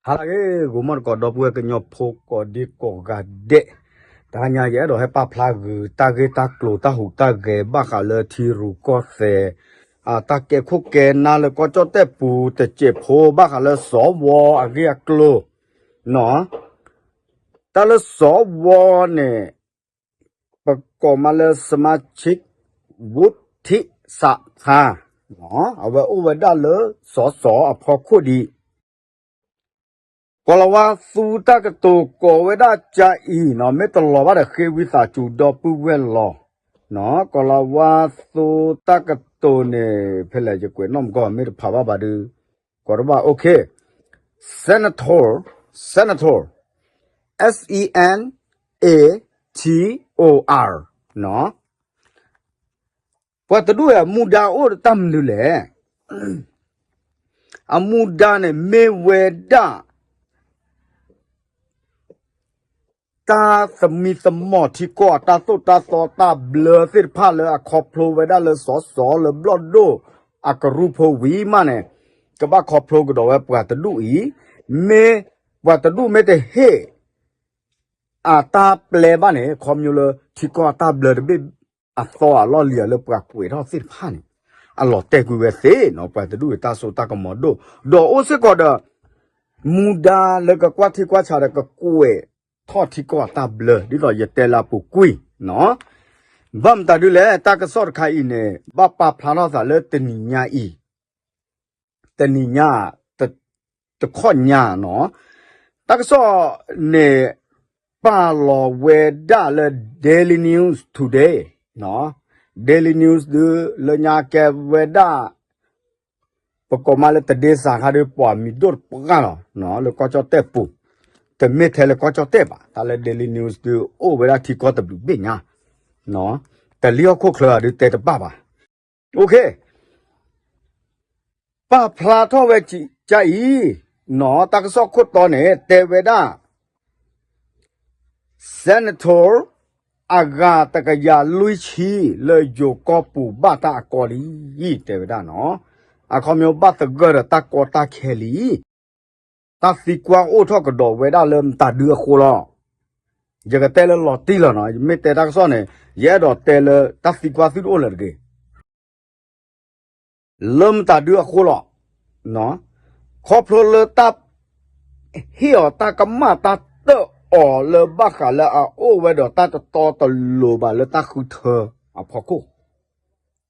ဟါလၢအဂ့ၤ ဂိၤမီၣ်တကိး ဒီပုၢ်ဝဲၢ်ကညီဖိကိးဒံကိးဂၤဒဲး, တဟါညါယအဲၣ်ဒိးဟဲပာ်ဖျါဂုာ်တၢ်ဂ့ၢ်တၢ်ကျိၤတၢ်ဟူးတၢ်ဂဲၤ ဘၣ်ဃးလၢထံရူၢ်ကီၢ်သဲး တၢ်ကဲခိၣ်ကဲနၢ်လၢကီၢ်ကၠီၣ်တဲၣ်ပူၤတစဲးဖိ ဘၣ်ဃးလၢစီၤဝီအဂ့ၢ်အကျိၤ, တၢ်လၢစီၤဝီန့ၣ် ပကိးမးလၢ စမါဆံး ဝူထံးစးဖါ, အဝဲအိၣ်ဝဲဒၣ်လၢစီၤစီၤအဖီခိၣ်ဒံး ကီၤလၤဝါသူတၢ်ကတိၤကိးဝဲဒၣ်ကၠါအံၤနီၤ မ့ၢ်တလီၤဘၣ်ဒီးဃ့ဝံသးစူၤဒီပုၢ်ဝဲၢ်လီၤ. ကီၤလၤဝါသူတၢ်ကတိၤန့ၣ် ဖဲလဲၣ်ယကွဲးနီၣ်မကီၢ် မ့ၢ်တဖးဘၣ်ဘၣ်ဒီး ကွဲးတဘၣ် okay, Senator, Senator, S E N A T O R နီၤ ပှၤတဒူၣ်အံၤအမူဒါအိၣ်တၢ်မနုၤလဲၣ်. အမူဒါန့ၣ်မ့ၢ်ဝဲဒၣ် တၢ်သမံသမိးထံကီၢ်အတၢ်သိၣ်တၢ်သီတၢ်ဘျၢသ့ၣ်တဖၣ်လၢအခီဖျိဝဲဒၣ်လၢစီၤစီၤ လၢဘျီၣ်ဒိၣ်အကရူၢ်ဖိဝံၤမးန့ၣ် ကဘၣ်ခီဖျိကဒီးဝဲပှၤတဒူၣ်အံၤ, မ့ၢ်ပှၤတဒူၣ်မ့ၢ်တဟ့ၣ် အတၢ်ပျဲဘၣ်န့ၣ် ခီဖျိလၢထံကီၢ်အတၢ်ဘျၢတဘ့ၣ်အသီအလီၢ်လံၤအလၢပှၤကွဲးထီၣ်သ့ၣ်တဖၣ်န့ၣ် အလီၤတဲာ်ကွံာ်ဝဲသ့နီၤ ပှၤတဒူၣ်အံၤတၢ်စိတၢ်ကမီၤဒိၣ် ဒီးအိၣ်စ့ၢ်ကီးဒီး မူဒါလၢကကွၢ်ထံကွၢ်ဆးဒီးကကွဲးထီၣ်ထံကီၢ်အတၢ်ဘျၢ ဒ်သိးယတဲလၢအပူၤကွံာ်နီၤ ဘၣ်မတၤဒုလဲၣ် တၢ်ကစီၣ်တခါအံၤန့ၣ် ဘၣ်ပာ်ဖျါထီၣ်သးလၢတနံၤညါအံၤ တနံၤညါ တခီညါနီၤ တၢ်ကစီၣ်န့ၣ် ပာ်လီၤဝဲဒၣ်လၢ Daily News Today, Daily News ဒုလၢညါကဲဝဲဒၣ် ပကိးမးလၢတဒ့စးခါဒီး ပှၤမံၤဒိၣ်တပှၢ်လီၤ လၢကီၢ်ကၠီၣ်တဲၣ်ပူၤ, တမ့ၢ်ထဲလၢကီၢ်ကၠီၣ်တဲၣ်ဘၣ် တၢ်လၢ Daily News ဒုအိၣ်ဝဲဒၣ်ထံကီၢ်တဘျုးဘ့ၣ်ညါ တလံၣ်ဟီၣ်ခိၣ်ချၢအဒုတဲတဘၣ်ဘၣ် okay, ပာ်ဖျါထီၣ်ဝဲကအံၤ နီၤ တၢ်ကစီၣ်ခိၣ်တီန့ၣ် တဲဝဲဒၣ် Senator အဂၤတကယၤလွံၢ်ဆံ လၢယိၤကီၢ်ပူၤဘၣ်တၢ်အကီလံ တဲဝဲဒၣ်နီၤ အခီပညီဘၣ်သဂၢၢ်ဒီးတၢ်ကီတၢ်ခဲလံ တၢ်သံကွၢ်အိၣ်ထီၣ်ကဒီးဝဲဒၣ်လၢမတၤဒုအဃိလီၤ. ယကတဲလၢလီၤတံၢ်လီၤနီၤ ယမ့ၢ်တဲတၢ်ကစီၣ်န့ၣ် ယအဲၣ်ဒိးတဲလၢတၢ်သံကွၢ်သုတအိၣ်လၢၤတဂ့ၤ လၢမတၤဒုအဃိလီၤ. ခီဖျိလၢတၢ်ဟ့ၣ်အီၤတၢ်ကမၣ်တၢ်တၢၣ်အီၤလၢဘၣ်ဃးလၢအအိၣ်ဝဲဒီး တၢ်တတီတလိၤဘၣ်လၢတၢ်ဃုထၢအဖီခိၣ်,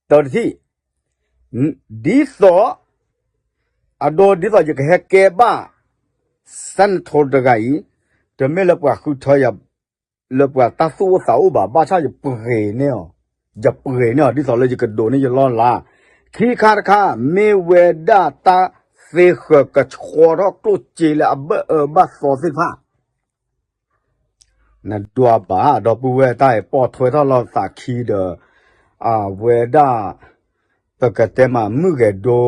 တၢတထံၣ် ဒ်သိး အဒိဒ်သိးယကဟဲကဲဘၣ် senator တဂၤအံၤ, တမ့ၢ်လၢပှၤဃုထၢယၤ လၢပှၤတၢ်သူၣ်အိၣ်သးအိၣ်ဘၣ်, ဘၣ်ဆၣ်ယပှ့ၤန့ၢ်အီၤ, ယပှ့ၤန့ၢ်အီၤ ဒ်သိးလၢယကဒိးန့ၢ်ယလီၢ်လၤ, ခံခါတခါ မ့ၢ်ဝဲဒၣ်တၢ်သ့ဃၢၤကဆှီထီၣ်ကျိၣ်စ့လၢအဘၣ်အၢဘၣ်သီသ့ၣ်တဖၣ် နဒွးဘၣ် ဒီပုၢ်ဝဲၢ်တၢ်အံၤ ပိာ်ထွဲထီၣ်လီၤသးခံဒီး အဝဲဒၣ် ပကတဲမးမုၣ်ဂဲၤဒိ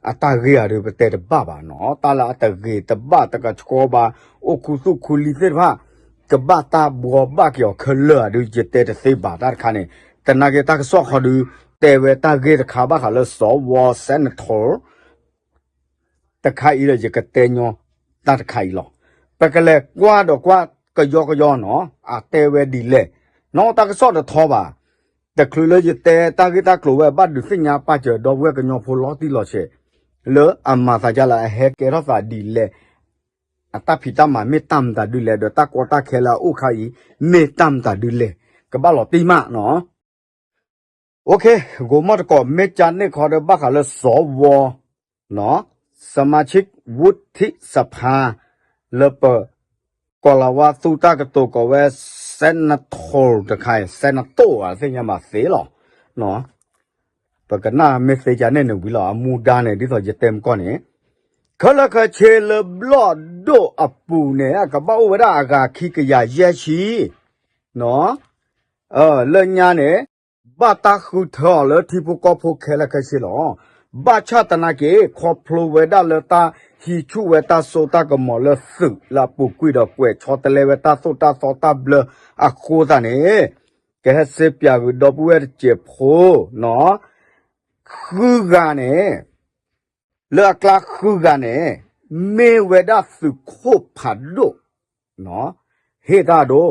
အတၢ်ဂ့ၢ်အံၤဒီး ပတဲတဘၣ်ဘၣ်နီၤ, တၢ်လၢအတဂ့ၤတဘၣ်တကဆှီဘၣ် အိၣ်ခူသူၣ်ခူလံသ့ၣ်တဖၣ် ကဘၣ်တၢ်ဘှီဘၣ်က့ၤအီၤခဲလၢာ်အံၤဒီး ယတဲတသ့ဘၣ်တၢ်တခါန့ၣ်, သနာ်က့တၢ်ကစီၣ်ဃီဒီး တဲဝဲတၢ်ဂ့ၢ်တခါဘၣ်ဃးလၢစီၤဝီ senator တခါအံၤဒီး ယကတဲညီတၢ်တခါအံၤလီၤ. ပကလဲၤကွၢ်ဒီးကွၢ်ကယီကယီနီၤ, အတဲဝဲဒ်လဲၣ်, နီၢ်တၢ်ကစီၣ်တထီဘၣ်, တချုးလၢယတဲတၢ်ဂ့ၢ်တၢ်ကျိၤဝဲ ဘၣ်ဒုးသ့ၣ်ညါပာ်စၢၤဒီပုၢ်ဝဲၢ်ကညီဖိလီၤတံၢ်လီၤဆဲး လၢအမၤသးဒ်လဲၣ် အဟဲကဲထီၣ်သးဒ်လဲၣ်, အတၢ်ဖံးတၢ်မၤမ့ၢ်တၢ်မတၤဒ်လဲၣ် ဒီးတၢ်ကီတၢ်ခဲလၢအအိၣ်ခါအံၤ မ့ၢ်တၢ်မတၤဒ်လဲၣ် ကဘၣ်လီၤတံၢ်မးနီၤ. ဂိၤမီၣ်တကိး မ့ၢ်ကန့ၢ်ခီဒီး ဘၣ်ဃးလၢစီၤဝီ စမါဆံး ဝူထံးစဖါ လၢပ ကီၤလၤဝါသူတၢ်ကတိၤကိးဝဲ senator တခါအံၤ senator သ့ၣ်ညါဘၣ်သ့လီၤ. ပကနၣ်မ့ၢ်သ့ကန့ၣ်န့ၣ်ဝံၤလီၤ အမူဒါန့ၣ် ဒ်သိးယတဲမကီၢ်န့ၣ် ခဲလၢာ်ခဲဆ့လၢဘျီၣ်ဒိၣ်အပူၤန့ၣ် ကဘၣ်အိၣ်ဝဲဒၣ်အဂၤခံကယၤယဲၢ်ဆံ လၢညါန့ၣ် ဘၣ်တၢ်ဃုထၢအီၤလၢထံဖိကီၢ်ဖိခဲလၢာ်ခဲဆ့လီၤ. ဘၣ်ဆၣ်သနာ်က့ ခီဖျိဝဲဒၣ်လၢတၢ်ဟံးဆူၣ်ဝဲတၢ်စိတၢ်ကမီၤလၢသုးလၢအပူၤကွံာ်ဒီးကွဲးဆီတလဲဝဲတၢ်သိၣ်တၢ်သီတၢ်ဘျၢအဃိသတးန့ၣ် ကဟဲစ့ပၠးဂ့ၤဒီပုၢ်ဝဲၢ်တစဲးဖိနီၤ ဃုဂၤန့ၣ် လၢအကျါဃုဂၤန့ၣ် မ့ၢ်ဝဲဒၣ်သုးခိၣ်ဖးဒိၣ်, ဟ့ၣ်တၢ်ဒိ,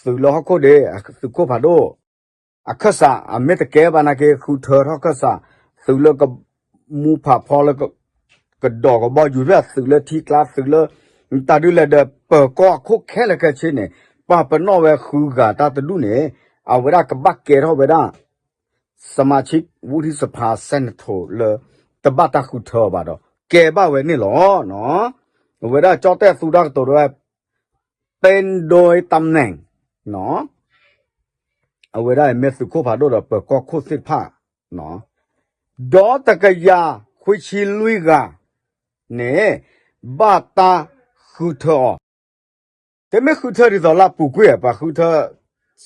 သုးလၢဟီၣ်ခိၣ်ဒ့, သုးခိၣ်ဖးဒိၣ်, အခၢၣ်စး အမ့ၢ်တကဲဘၣ်နာ်က့ ဃုထၢထီၣ်ခၢၣ်စး, သုးလၢကမူဖးဖီလၢ ကဒီးကဘီယူၤ သုးလၢထံကျါ သုးလၢ တၢ်ဒုးလဲၤဒီး ပၢၤကီၢ်အခိၣ်ခဲလၢာ်ခဲဆ့န့ၣ် ပာ်ပနီၣ်ဝဲဃုဂၤတၢ်တဒူၣ်န့ၣ် အဝဲဒၣ်ကဘၣ်ကဲထီၣ်ဝဲဒၣ် စမၤဆံ ဝူထံစဖး Senator လၢ တဘၣ်တၢ်ဃုထၢအီၤဘၣ်ဒီး ကဲဘၣ်ဝဲန့ၣ်လီၤ. အဝဲဒၣ်ကၠီၣ်တဲၣ်သူတၢ်ကတိၤဒိဝဲ ပၢၤဒိတၢ်နဲၣ် အဝဲဒၣ်မ့ၢ်သုးခိၣ်ဖးဒိၣ်ဒီးပၢၤကီၢ်ခိၣ်သ့ၣ်တဖၣ် ဒီးတကယၤခွံဆံလွံၢ်ဂၤန့ၣ် ဘၣ်တၢ်ဃုထၢအီၤ, တမ့ၢ်ဃုထၢဒ်သိးလၢအပူၤကွံာ် ပှၤဃုထၢ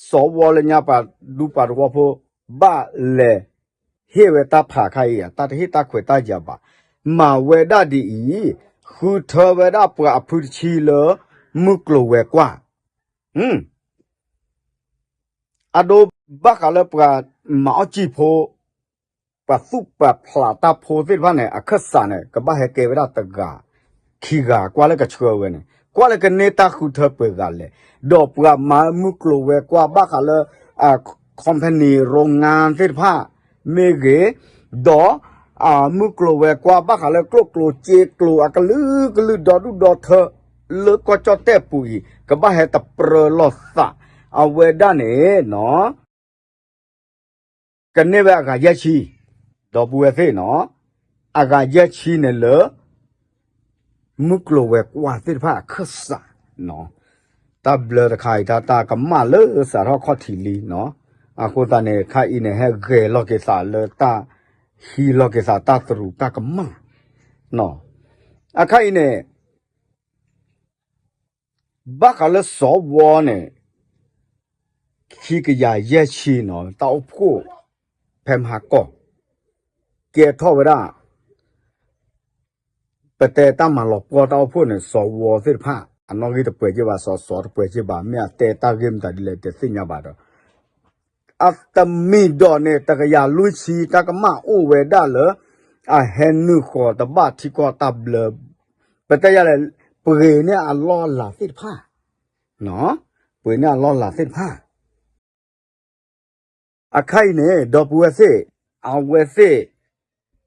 စီၤဝီလၢညါ ပှၤဒူပှၤသဝီဖိ ဘၣ်လဲၤဟ့ၣ်ဝဲတၢ်ဖးခါအံၤ တၢ်တဟ့ၣ်တၢ်ခွဲးတၢ်ယာ်ဘၣ်, မၤဝဲဒၣ်ဒ်အံၤ, ဃုထၢဝဲဒၣ်ပှၤအဖုတဆံလၢ မုၢ်ကျိၤဝဲၤကွာ် အဒိဘၣ်ဃးလၢပှၤမၤအီၣ်ကံၢ်ဖိ, ပှၤသူၣ်ပှၤဖျးတၢ်ဖိသ့ၣ်တဖၣ်န့ၣ် အခၢၣ်စးန့ၣ် ကဘၣ်ဟဲကဲဝဲဒၣ်တဂၤ, ခံဂၤ ကွၢ်လၢကဆှၢဝဲန့ၣ် ကွၢ်လၢကန့ၢ်တၢ်ဃုထၢပှဲၤဂၤလဲၣ်, ဒီးပှၤမၤမုၢ်ကျိၤဝဲၤကွာ်ဘၣ်ဃးလၢ company ရိငါသ့ၣ်တဖၣ် မ့ၢ်ဂ့ၤ, ဒီး မုၢ်ကျိၤဝဲၤကွာ်ဘၣ်ဃးလၢကျိၣ်ကျိၤစ့ကျိၤအကလုာ်ကလုာ်ဒီဒူၣ်ဒီထၢ လၢကီၢ်ကၠီၣ်တဲၣ်ပူၤအံၤ ကဘၣ်ဟဲတပြၢလိာ်သး, အဝဲဒၣ်န့ၣ် ကန့ၢ်ဝဲအဂၤယဲၢ်ဆံ, ဒီပုၢ်ဝဲၢ်သ့ၣ်နီၤ, အဂၤယဲၢ်ဆံန့ၣ်လၢ မုၢ်ကျိၤဝဲၤကွာ်သ့ၣ်တဖၣ်အခၢၣ်စး, တၢ်ဘျၢတခါအံၤ တၢ်တၢ်ကမၣ်လၢစးထီၣ်ခီၣ်ထံးလံနီၤ, အဃိသတးန့ၣ် ခါအံၤန့ၣ် ဟဲဂဲၤလီၤက့ၤသးလၢတၢ် ဟံးလီၤက့ၤသးတၢ်တရူးတၢ်ကမၣ်, အခါအံၤန့ၣ် ဘၣ်ဃးလၢစီၤဝီန့ၣ် ခံကယၤယဲၢ်ဆံနီၤ တၢ်အိၣ်ဖှိၣ် ဖဲမဟါကီၢ် ကဲထီၣ်ဝဲဒၣ် ပတဲတၢ်မၤလီၤပှီၢ်တၢ်အိၣ်ဖှိၣ်န့ၣ် စီၤဝီသ့ၣ်တဖၣ် အနီၣ်ဂံၢ်တပှဲၤက့ဘၣ် စီၤစီၤတပှဲၤက့ဘၣ် မ့ၢ်အတဲတၢ်ဂ့ၢ်မတၤဒ်လဲၣ် တသ့ၣ်ညါဘၣ်ဒီး အတမံၤဒီးန့ၣ် တကယၤလွံၢ်ဆံ တၢ်ကမၣ်အိၣ်ဝဲဒၣ်လၢ အဟဲနုာ်ဃီၤတဘၣ်ထံကီၢ်တၢ်ဘျၢ, ပတဲယၤလဲၣ် ပှ့ၤန့ၢ်အလီၢ်အလၤသ့ၣ်တဖၣ်, ပှ့ၤန့ၢ်အလီၢ်အလၤသ့ၣ်တဖၣ် အခါအံၤန့ၣ် ဒီပုၢ်ဝဲၢ်သ့ၣ်, အဝဲသ့ၣ်,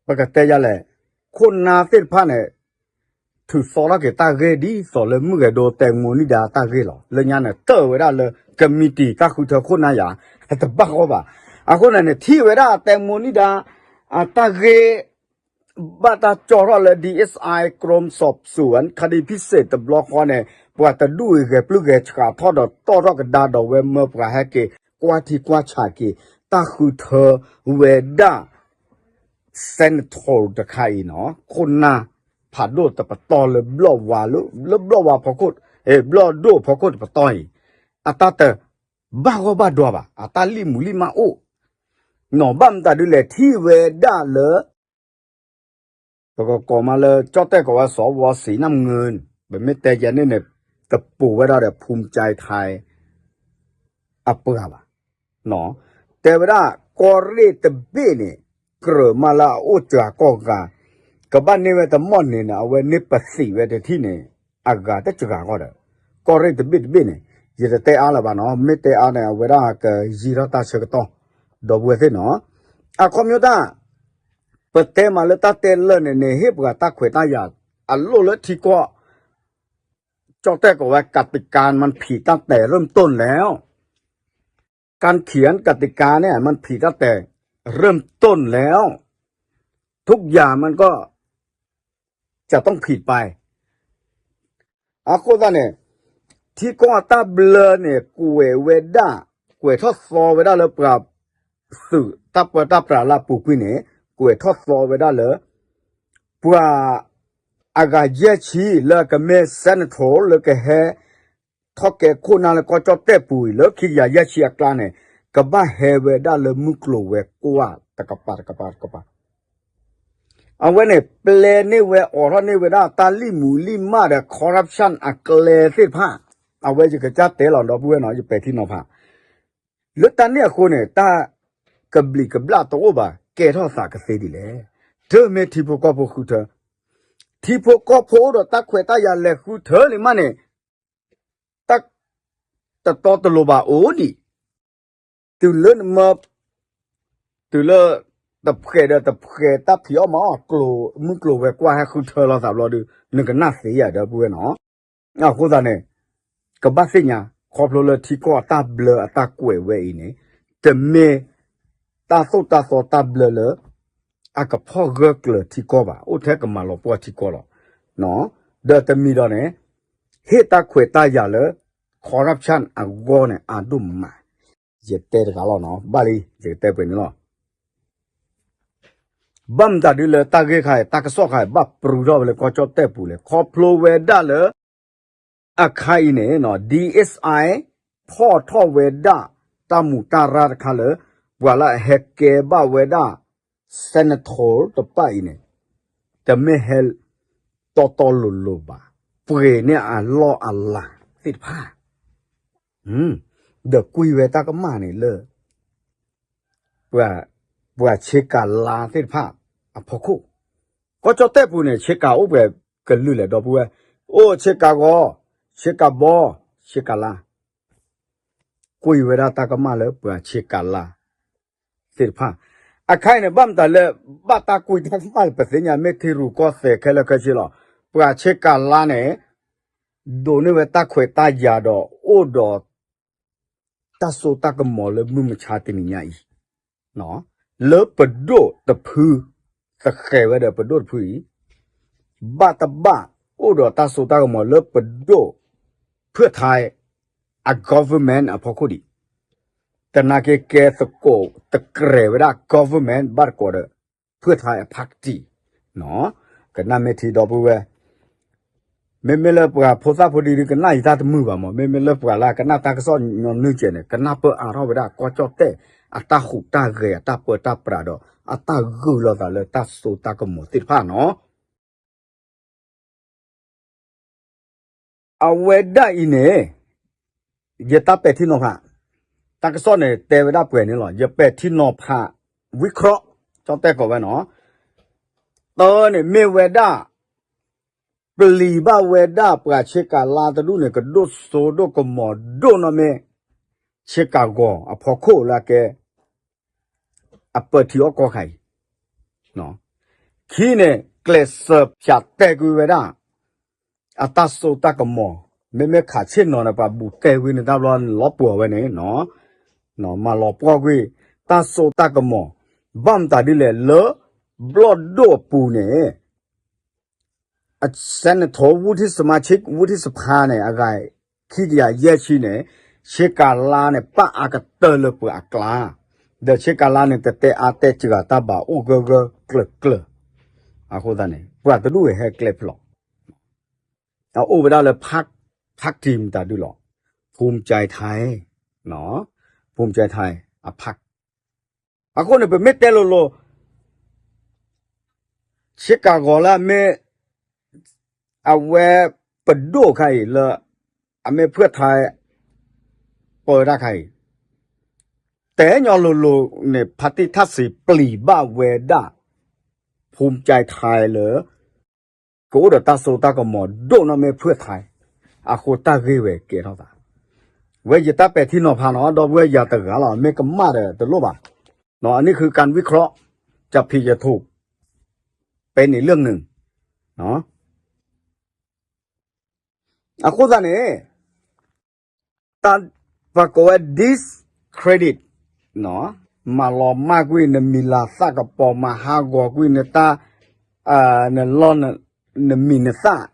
ပကတဲယၤလဲၣ်, ခိၣ်နၢ်သ့ၣ်တဖၣ်န့ၣ် ထုးသီထီၣ်က့ၤတၢ်ဂ့ၢ်ဒ်သိးလၢမုၢ်ဂဲၤဒိတဲမူနံၣ်ဒါတၢ်ဂ့ၢ်လီၤ. လၢညါန့ၣ် တၢၢ်ဝဲဒၣ်လၢ ကမံးတံာ် တၢ်ဃုထၢခိၣ်နၢ်ယၤ တဘၣ်ဃီဘၣ်. အဃိန့ၣ်န့ၣ် ထံၣ်ဝဲဒၣ်တဲမူနံၣ်ဒါ အတၢ်ဂ့ၢ် ဘၣ်တၢ်ကၠီၣ်ထီၣ်လၢ ဒီအ့စၣ်အံ ကရူၢ်စီးစူၣ် ခဒီဖံစ့ၣ်တဘျီဃီန့ၣ် ပှၤတဒူၣ်အံၤဂဲၤပျုၢ်ဂဲၤဆှးထီၣ်ဒီးတီၣ်ထီၣ်ကဒါဒီးဝဲမၢပှၤဟဲက့ၤ ကွၢ်ထံကွၢ်ဆးက့ၤ တၢ်ဃုထၢဝဲဒၣ် Senator တခါအံၤနီၤ ခိၣ်နၢ်ဖးဒိၣ်တပတီၢ်လၢဘျီၣ်ဝါလၢ လၢဘျီၣ်ဝါဖီခိၣ် ဘျီၣ်ဒိၣ်ဖီခိၣ်တပတီၢ်အံၤ အတၢ်တဘၣ်ဂီၢ်ဘၣ်ဒွါဘၣ် အတၢ်လံၣ်မူၤလံၣ်မးအိၣ် နီၤ ဘၣ်မတၤဒ်လဲၣ် ထံၣ်ဝဲဒၣ်လၢ ပကကိးမးလၢ ကၠီၣ်တဲၣ်ကိးဝဲ စီၤဝီ စံးနၢ်မုၢ်, ပမ့ၢ်တဲယဲန့ၣ်န့ၣ် တပိာ်ဝဲဒၣ်ဒီး ဖူၣ်ကၠဲးထၢၣ် အပှၤဘၣ်. တဲဝဲဒၣ် ကီၢ်ရ့ၣ်တဘ့ၣ်န့ၣ် ကြၢးမးလၢအအိၣ်စှၤကီၢ်ဂၤ, ကဘၣ်န့ၢ်ဝဲတမီၢ်န့ၣ်န့ၣ် အဝဲန့ၢ်ပသံးဝဲတထံၣ်န့ၣ် အဂၤတစှၤဂီၢ်ဒီး ကီၢ်ရ့ၣ်တဘ့ၣ်တဘ့ၣ်န့ၣ် ယတတဲအါလၢၤဘၣ်နီၤ, မ့ၢ်တဲအါန့ၣ် အဝဲဒၣ်ကယံာ်ထီၣ်တၢ်ဆၢကတီၢ် ဒီပုၢ်ဝဲၢ်သ့ၣ်နီၤ. အခီပညီတၢ် ပတဲမးလၢတၢ်တဲလၢာ်န့ၣ်န့ၣ် ဟ့ၣ်ပှၤတၢ်ခွဲးတၢ်ယာ် အလိၣ်လၢထံကီၢ် ကၠီၣ်တဲၣ်ကိးဝဲ กติกา มันผิดตั้งแต่เริ่มต้นแล้ว การเขียนกติกาเนี่ย มันผิดตั้งแต่เริ่มต้นแล้ว ทุกอย่างมันก็จะต้องผิดไป အဃိသတးန့ၣ် ထံကီၢ်အတၢ်ဘျၢန့ၣ် ကွဲးဝဲဒၣ် ကွဲးထီၣ်သီဝဲဒၣ်လၢပှၤသုးတၢ်ပၢတၢ်ပြးလၢအပူၤကွံာ်န့ၣ် ကွဲးထီၣ်သီဝဲဒၣ်လၢ ပှၤ အဂၤယဲၢ်ဆံလၢအကမ့ၢ် senator လၢကဟဲ ထီၣ်ကဲခိၣ်နၢ်လၢကီၢ်ကၠီၣ်တဲၣ်ပူၤအံၤ လၢခံကယၤယဲၢ်ဆံအကျါန့ၣ် ကဘၣ်ဟဲဝဲဒၣ်လၢမုၢ်ကျိၤဝဲၤကွာ်တကပၤတကပၤတကပၤ အဝဲန့ၣ် ပျဲန့ၢ်ဝဲအိးထီၣ်န့ၢ်ဝဲဒၣ်တၢ်လံၣ်မူၤလံၣ်မးဒီး corruption အကျဲသ့ၣ်တဖၣ် အဝဲယကစၢ်တဲလီၤဒီပုၢ်ဝဲၢ်နီၤ ယပဲာ်ထံနီၤဖး လၢတၢ်န့ၣ်အဃိန့ၣ် တၢ်ကဘျံးကဘျၣ်တအိၣ်ဘၣ် ကဲထီၣ်သးကသ့ဒ်လဲၣ်. တမ့ၢ်ထံဖိကီၢ်ဖိဃုထၢ, ထ ထံဖိကီၢ်ဖိအိၣ်ဒီးတၢ်ခွဲးတၢ်ယာ်လဲၤဃုထၢန့ၣ်မးန့ၣ် တၢ်တတီတလိၤဘၣ်အိၣ်ဒံး, တုၤလၢနမၢ တုၤလၢ တဖှဲးဒီးတဖှဲးတၢ်ဖံးအီၣ်မၤအီၣ်ကျိၤ မုၢ်ကျိၤဝဲၤကွာ်ဟဲဃုထၢလိာ်သးဘျီဒီး နကနၣ်သ့ယၤဒီပုၢ်ဝဲၢ်နီၤ. အဃိသတးန့ၣ် ကဘၣ်သ့ၣ်ညါ ခီဖျိလၢထံကီၢ်အတၢ်ဘျၢအတၢ်ကွဲးဝဲအံၤန့ၣ် တမ့ၢ် တၢ်သိၣ်တၢ်သီတၢ်ဘျၢလၢ အကဖီၣ်ဂၢၢ်ကျၢၤထံကီၢ်ဘၣ်, အိၣ်ထဲကမၤလီၤပှီၢ်ထံကီၢ်လီၤ. ဒီးတမံၤဒီးန့ၣ် ဟ့ၣ်တၢ်ခွဲးတၢ်ယာ်လၢ corruption အဂီၢ်န့ၣ် အါဒိၣ်မး, ယတဲတဂၤလီၤနီၤ, ဘၣ်လံ ယကတဲပှဲၤန့ၣ်လီၤ. ဘၣ်မတၤဒ်လၢတၢ်ဂ့ၢ်ခါအံၤ တၢ်ကစီၣ်ခါအံၤ ဘၣ်ပြူထီၣ်ဝဲလၢကီၢ်ကၠီၣ်တဲၣ်ပူၤလဲၣ်, ခီဖျိဝဲဒၣ်လၢ အခါအံၤန့ၣ် ဒီအ့ၣ်စၢၣ် ဖီၣ်ထီၣ်ဝဲဒၣ် တၢ်မူးတၢ်ရၢ်တခါလၢ ပှၤလၢအဟဲကဲဘၣ်ဝဲဒၣ် senator တဖၣ်အံၤန့ၣ် တမ့ၢ်ဟဲ တီတီလိၤလိၤဘၣ်, ပှ့ၤန့ၢ်အလီၢ်အလၤသ့ၣ်တဖၣ် ဒီးကွံာ်ဝဲတၢ်ကမၣ်န့ၣ်လၢ ပှၤဆ့ကၤလါသ့ၣ်တဖၣ်အဖီခိၣ်, ကီၢ်ကၠီၣ်တဲၣ်ပူၤန့ၣ် ဆ့ကၤအိၣ်ပှဲၤကလုာ်လဲၣ် ဒီပုၢ်ဝဲၢ်, အိၣ်ဆ့ကၤဂီၤ, ဆ့ကၤဘီ, ဆ့ကၤလါ, ကွံာ်ဝဲဒၣ်တၢ်ကမၣ်လၢပှၤဆ့ကၤလါသ့ၣ်တဖၣ်, အခါအံၤန့ၣ် ဘၣ်မတၤလၢ ဘၣ်တၢ်ကွံာ်တၢ်ကမၣ်လၢပသ့ၣ်ညါ မ့ၢ်ထံရူၢ်ကီၢ်သဲးခဲလၢာ်ခဲဆ့လီၤ. ပှၤဆ့ကၤလါန့ၣ် ဒိးန့ၢ်ဝဲတၢ်ခွဲးတၢ်ယာ်ဒီးအိၣ်ဒီး တၢ်စိတၢ်ကမီၤလၢမုၢ်မဆါတနံၤညါအံၤ, လၢပဒိၣ်တဖု သဃဲၤဝဲဒီးပဒိၣ်တဖုအံၤ, ဘၣ်တဘၣ်အိၣ်ဒီးတၢ်စိတၢ်ကမီၤလၢပဒိၣ် ဖုၣ်ထါ အ government အဖီခိၣ်ဒံး, တနာ်က့ၤကဲသကိးတကြဲးဝဲဒၣ် government ဘၣ်တကိးဒီး ဖုၣ်ထါအ party ကနၣ်မ့ၢ်ထံဒီပုၢ်ဝဲၢ်, မ့မ့ၢ်လၢပှၤဖိသၣ်ဖိဒံဒု ကနၣ်ယတၢ်တမုာ်ဘၣ်မး, မ့မ့ၢ်လၢပှၤလၢကနၣ်တၢ်ကစီၣ်ညီနုၢ်ကဲန့ၣ် ကနၢ်ပၢၢ်အါထီၣ်ဝဲဒၣ်ကီၢ်ကၠီၣ်တဲၣ် အတၢ်ဟူးတၢ်ဂဲၤအတၢ်ပၢတၢ်ပြးဒီး အတၢ်ဂုာ်လိာ်သးလၢတၢ်စိတၢ်ကမီၤသ့ၣ်တဖၣ်နီၤ. အဝဲဒၣ်အံၤန့ၣ် ယတၢ်ပဲာ်ထံနီၤဖး, တၢ်ကစီၣ်န့ၣ်တဲဝဲဒၣ်ပှဲၤန့ၣ်လီၤ. ယပဲာ်ထံနီၤဖး ဝံခရီး ကၠီၣ်တဲၣ်ကိးဝဲနီၤ, တၢ်န့ၣ်မ့ၢ်ဝဲဒၣ် ပျံၤဘၣ်ဝဲဒၣ်ပှၤဆ့ကၤလါတဒူၣ်န့ၣ် ကဒိၣ်စိဒိၣ်ကမီၤဒိၣ်နီၢ်မ့ၢ် ဆ့ကၤဂီၤအဖီခိၣ်လၢအကဲ အပၢထံအီၣ်ကီၢ်ခါအံၤ, ခံန့ၣ် ကျဲးစၢးဖၠးတဲာ်ကွံာ်ဝဲဒၣ် အတၢ်စိတၢ်ကမီၤ, မ့မ့ၢ်ခးဆ့ၣ်နီၤန့ၣ် ပှၤဘူးတဲာ်ကွံာ်န့ၣ် တၢ်ဘျီလီၤပှီၢ်ဝဲန့ၣ်, မၤလီၤပှီၢ်ကွံာ် တၢ်စိတၢ်ကမီၤ, ဘၣ်မတၤဒ်လဲၣ်လၢ ဘျီၣ်ဒိၣ်အပူၤန့ၣ် အ senator ဝူထံၣ်စမါဆ့ၣ် ဝူထံၣ်စဖါန့ၣ် အဂၤခံကယၤယဲၢ်ဆံန့ၣ် ဆ့ကၤလါန့ၣ် ပာ်အါကတၢၢ်လၢပှၤအကျါ, ဒီးဆ့ကၤလါန့ၣ် တတဲအါတဲစှၤတၢ်ဘၣ် အိၣ်ဂၢၢ်ဂၢၢ်ကျၢၤကျၢၤ, အဃိသတးန့ၣ် ပှၤတဒူၣ်ဝဲဟဲကျဲဖျိး, အအိၣ်ဝဲဒၣ်လၢ party မတၤဒုလီၤ, ภูมิใจไทย, ภูมิใจไทย အ party အဃိန့ၣ် ပမ့ၢ်တဲလိၤလိၤ ဆ့ကၤဂီၤလၢအမ့ၢ် အဝဲပဒိၣ်ခါအံၤလၢ အမ့ၢ်ဖုၣ်ထါ ပၢတၢ်ခါအံၤ တဲညီလိၤလိၤန့ၣ် ဖါတံၢ်ထၣ်စံးပျံၤဘၣ်ဝဲဒၣ် ภูมิใจไทย လၢ ကအိၣ်ဒီးတၢ်စိတၢ်ကမီၤဒိၣ်နီၢ်မ့ၢ်ဖုၣ်ထါ အဃိတၢ်ဂ့ၢ်ဝဲကဲထီၣ်သး ဝဲယတၢ်ပဲာ်ထံနီၤဖးနီၤ ဒီပုၢ်ဝဲၢ်ယၤတဂၤလီၤ မ့ၢ်ကမၣ်ဒီးတလိၣ်ဘၣ်, အန့ၣ် คือการวิเคราะห์ จะผิดจะถูก เป็นอีกเรื่องหนึ่ง အဃိသတးန့ၣ် တၢ်ပှၤကိးဝဲ discredit မၤလီၤမၢ်ကွံာ် နမံၤလၤသၣ်ကပီၤ မၤဟးဂီၤကွံာ်နတၢ် နလီၢ် နမံၤနသၣ်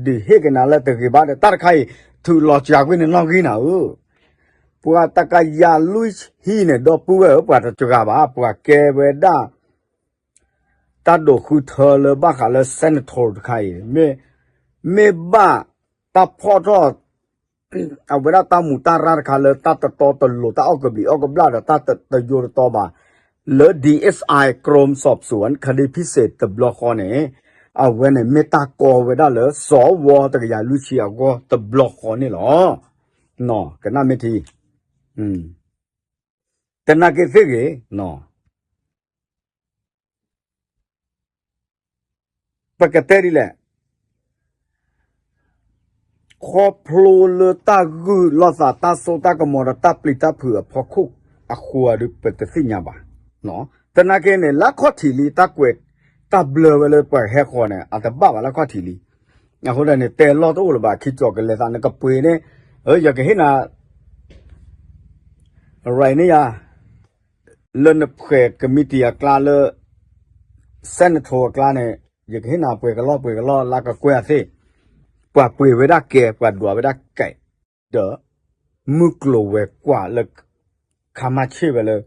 ဒုးဟ့ၣ်ကနၤလၢတဂ့ၤဘၣ်ဒီး တၢ်တခါအံၤ ထုးလီၤစှၤကွံာ်နနီၣ်ဂံၢ်နၤဧၢ, ပှၤတကယၤလွံၢ်ဆံန့ၣ် ဒီပုၢ်ဝဲၢ်ဧၢ ပှၤတစှၤဘၣ် ပှၤကဲဝဲဒၣ် တၢ်ဒိးဃုထၢလၢဘၣ်ဃးလၢ senator တခါအံၤ မ့ၢ် မ့ၢ်ဘၣ်တၢ်ဖီၣ်ထီၣ် အဝဲဒၣ်တၢ်မူးတၢ်ရၢ်တခါလၢ တၢ်တတီတလိၤ တၢ်အီၣ်ကဘျံးအီၣ်ကဘျၣ်ဒီး တၢ်တယိတတီဘၣ် လၢ DSI กรมสอบสวนคดีพิเศษ တဘျီဃီန့ၣ် အဝဲန့ၣ်မ့ၢ်တၢ်ကီဝဲဒၣ်လၢ สว တကယၤလွံၢ်ဆံအဂီၢ်တဘျီဃီန့ၣ်လီၤ. ကနၣ်မ့ၢ်ထံ တနာ်က့ၤသ့ၣ်ဂ့ၤ ပကတဲဒ်လဲၣ်, ခီဖျိလၢတၢ်ဂုာ်လိာ်သးတၢ်စိတၢ်ကမီၤဒီးတၢ်ပျံၤတၢ်ဖုးအဖီခိၣ်အဃိဒီး ပတသ့ၣ်ညါဘၣ်. သနာ်က့န့ၣ် လၢခီၣ်ထံးလံ တၢ်ကွဲးတၢ်ဘျၢဝဲလၢပှၤဟဲဃီၤန့ၣ် အတဘၣ်ဘၣ်လၢခီၣ်ထံးလံ. အဃိသတးန့ၣ် တဲလီၢ်တအိၣ်လၢၤဘၣ် ခံကၠီၤကလဲၤသးနကပှ့ၤန့ၣ်, ယကဟ့ၣ်နၤ right န့ၣ်ယါ လၢနဖှဲးကမံးတံာ်အကျါလၢ Senate အကျါန့ၣ် ယကဟ့ၣ်နၤပှဲၤကလီၢ်ပှဲၤကလီၢ်လၢကကွဲၢ်သ့ၣ်, ပှၤပှ့ၤဝဲဒၣ်ကဲ ပှၤဒွးဝဲဒၣ်ကဲ, ဒီး မုၢ်ကျိၤဝဲၤကွာ်လၢ ခါမါဆ့ၣ်ဝဲလၢ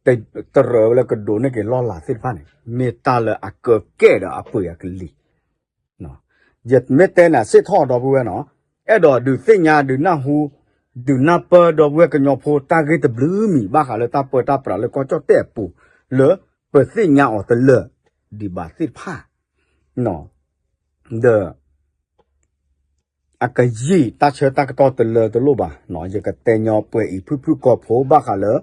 တရၢဝဲလၢကဒိးန့ၢ်က့ၤလီၢ်လၤသ့ၣ်တဖၣ်န့ၣ် မ့ၢ်တၢ်လၢအကၢကဲဒီးအပှ့ၤအကလံၤ ယမ့ၢ်တဲနၤစ့ၢ်ထီၣ်ဒီပုၢ်ဝဲၢ်နီၤ, အဲၣ်ဒိးဒုးသ့ၣ်ညါဒုးနၢ်ဟူ ဒုးနၢ်ပၢၢ်ဒီပုၢ်ဝဲၢ်ကညီဖိတၢ်ဂ့ၢ်တဘျုးမံၤ ဘၣ်ဃးလၢတၢ်ပၢတၢ်ပြးလၢကီၢ်ကၠီၣ်တဲၣ်အပူၤ လၢပသ့ၣ်ညါအီၤတလၢာ်ဒံးဘၣ်သ့ၣ်တဖၣ် ဒီး အကယံာ်တၢ်ဆၢတၢ်ကတီၢ်တလၢတလိၣ်ဘၣ်, ယကတဲညီပှဲၤအံၤဖုၣ်ဖုၣ်ကိာ်ဖိဘၣ်ဃးလၢ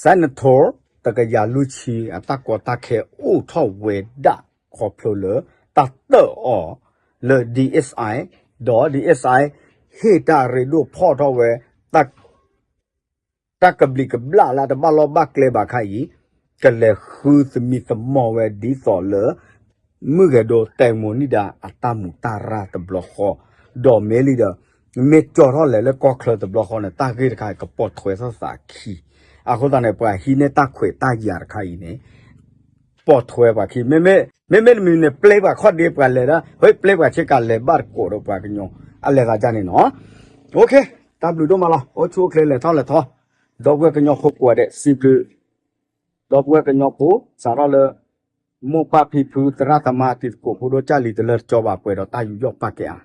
Senator တကယၤလွံၢ်ဆံ အတၢ်ကီတၢ်ခဲအိၣ်ထီၣ်ဝဲဒၣ် ခီဖျိလၢတၢ်တၢၣ်အီၤလၢ DSI ဒီး DSI ဟ့ၣ်တၢ်ရ့ဒိၣ်ဖီၣ်ထီၣ်ဝဲ တၢ်ကဘျံးကဘျၣ်လၢအတဘၣ်လီၢ်ဘၣ်ကျဲဘၣ်ခါအံၤ ကလဲၤဃုသမံသမိးဝဲဒ်သိးလၢ မုၢ်ဂဲၤဒိတဲမိၣ်နံၣ်ဒါအတၢ်မူးတၢ်ရၢ်တဘျီဃီ, ဒီးမ့ၢ်လံဒီး မ့ၢ်ကၠီထီၣ်လဲၤလၢကီၢ်ချၢတဘျီဃီန့ၣ် တၢ်ဂ့ၢ်တခါအံၤကပိာ်ထွဲထီၣ်သးအခံ, အဃိသတးန့ၣ် ပှၤဟံးန့ၢ်တၢ်ခွဲးတၢ်ယာ်တခါအံၤန့ၣ် ပိာ်ထွဲပှၤခံ, မ့မ့ၢ်တမံၤန့ၣ် ပျဲပှၤခီၣ်ဒ့ပှၤလဲၤဒီး ဟဲပျဲပှၤဆ့ကၤလဲၤဘၣ်တကိးဒီးပှၤကညီ အလဲၤသးဒ်န့ၣ်နီၤ. တၢ်ဘျုးဒိၣ်မးလီၤ, အိၣ်ဆူၣ်အိၣ်ချ့လဲၤထီၣ်လဲၤထီ, ဒီပုၢ်ဝဲၢ်ကညီဖိကိးဂၤဒဲး စံးဘျုး ဒီပုၢ်ဝဲၢ်ကညီဖိ စးထီၣ်လၢ မိၢ်ပၢ်ဖံဖု သရၣ်သမါ တံၤသကိးဖိဒိၣ်ကၢ်လံၤတလၢတကၠီဘၣ်ပှဲၤဒီးတၢ်ယူးယီၣ်ပာ်ကဲအါ.